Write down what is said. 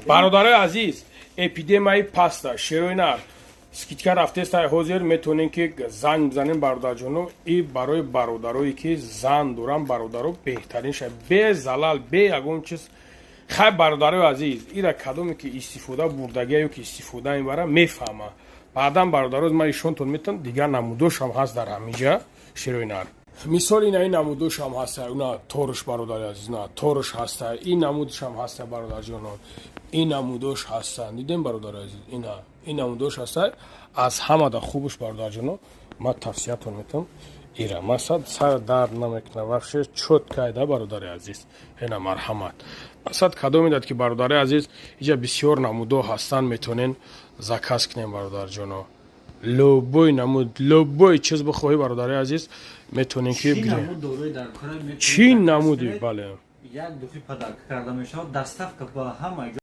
Кардем. Бародарои азиз, эпидемияи паста, шерои нар, скидка рафтеста. Ҳозир метавонем, ки занг бизанем, бародарҷоно. И барои бародарое, ки зан дорам, бародаро, беҳтарин ша, бе залал, бе ягон чиз. Хай, бародарои азиз, ира кадоме ки истифода бурдагия ё ки истифода мебара, мефаҳма. Баъдан, бародаро, ман ишонтон метавон, дигар намудошам ҳаст дар ҳамиҷа. Шерои нар, мисол, ина, ин намудошам ҳаста, на торш, бародари азиз, на торш ҳаста, ин намудшам ҳаста, бародарҷонон, ин намудош ҳаста. Дидем, бародари азиз, ина, ин намудош ҳаста. Аз ҳамада хубш, бародарҷоно, ман тавсиятон метавам ира. Масад сар дард намекунад, вообще чётко да, бародари азиз. Ина, марҳамат. Масад, кадом медад, ки, бародари азиз, иҷа бисёр намудо ҳастанд, метавонен заказ кунем, бародарҷоно. Любой намуд, любой чиз бихоҳӣ, бародари азиз, метавонем ки Чӣ бигирем. Намуд дорои дар кора метавонед Чӣ заказ намуди кунед. Бале. Як духи подарка карда мешавад, доставка ба ҳама.